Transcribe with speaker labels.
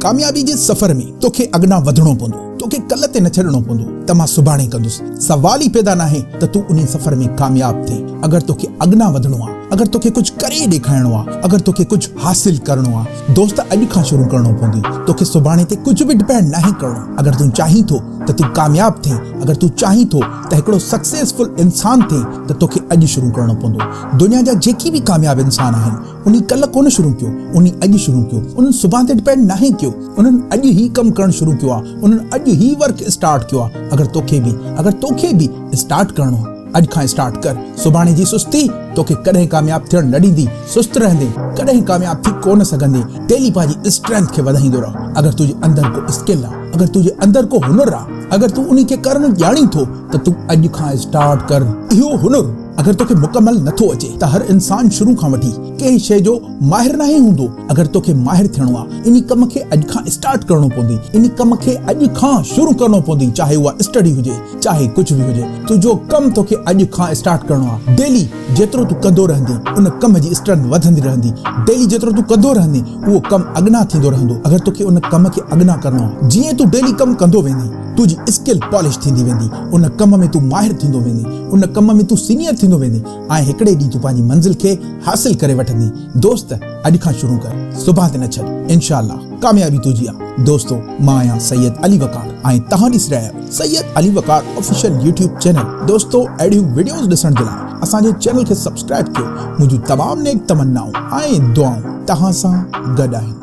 Speaker 1: ڪاميابي جي سفر ۾ توکي اڳنا وڌڻو پوندو، توکي ڪلهه تي نه ڇڏڻو پوندو ته مان سڀاڻي ڪندس. سوال ئي پيدا ناهي ته تون انهي سفر ۾ ڪامياب ٿين. اگر توکي اڳنا وڌڻو آ، اگر توکي ڪجهه ڪري ڏيکارڻو آ، اگر توکي ڪجهه حاصل ڪرڻو آ، دوست اڄ کان شروع ڪرڻو پوندي. توکي سڀاڻي تي ڪجهه به ڊپينڊ ناهي ڪرڻو. اگر تون چاهين ٿو ته تون ڪامياب ٿين، اگر تون چاهين ٿو ته هڪڙو سڪسيسفل انسان ٿين ته توکي اڄ شروع ڪرڻو پوندو. دنيا جا جيڪي به ڪامياب انسان آهن، انهي ڪلهه ڪونه شروع ڪيو، انهي اڄ شروع ڪيو، انهن سڀان تي ڊپينڊ ناهي ڪيو، انهن اڄ هي ڪم ڪرڻ شروع ڪيو آ، انهن اڄ هي ورڪ اسٽارٽ ڪيو آ، اگر توکي به، اگر توکي به اسٽارٽ ڪرڻو آ، اڄ کان اسٽارٽ ڪر، سڀاڻي جي سستي توکي ڪڏهن ڪامياب ٿيڻ نه ڏيندي، سست رهندين، ڪڏهن ڪامياب ٿي ڪونه سگهندين، ڊيلي پنهنجي اسٽرينٿ کي وڌائيندو رهه، اگر تنهنجي اندر ڪو اسڪل آ، اگر تنهنجي اندر ڪو هنر آ، اگر تون انهي کي ڪرڻ ڄاڻين ٿو ته تون اڄ کان اسٽارٽ ڪر، اهو هنر. اگر توکي مڪمل نٿو اچي ته هر انسان شروع کان وٺي ڪنهن شيء جو ماهر ناهي هوندو. اگر توکي ماهر ٿيڻو آ انهي ڪم کي اڄ کان اسٽارٽ ڪرڻو پوندي، انهي ڪم کي اڄ کان شروع ڪرڻو پوندي چاهي اها اسٽڊي هجي چاهي ڪجهه به هجي تنهنجو ڪم توکي اڄ کان اسٽارٽ ڪرڻو آ. ڊيلي جيترو تون ڪندو رهندين ان ڪم جي اسٽرينٿ وڌندي رهندي. ڊيلي جيترو تون ڪندو رهندين اهو ڪم اڳنا ٿيندو رهندو. اگر توکي ان ڪم کي اڳنا ڪرڻو آ جيئن تون ڊيلي ڪم ڪندو ويندين تنهنجي اسڪل پالش ٿيندي ويندي ان ڪم ۾ تون ماهر ٿيندو ويندين. ان ڪم ۾ تون سينيئر ٿيندو ويندين ۽ هڪڙي ڏينهن تون پنهنجي منزل کي حاصل ڪري وٺندين. دوست اڄ کان شروع ڪر سڀان تي نه ڇڏ انشاء الله ڪاميابي تنهنجي آ. دوستو مان آهيان سيد علي وقار ۽ توهان ڏسي رهيا آهيو Syed Ali Waqar official YouTube channel. دوستو اهڙيون وڊيوز ڏسڻ جي لاء اسان جي چينل کي سبسڪرائب ڪيو. منهنجون تمام نيڪ تمنائون ۽ دعائون توهان سان گڏ آهن.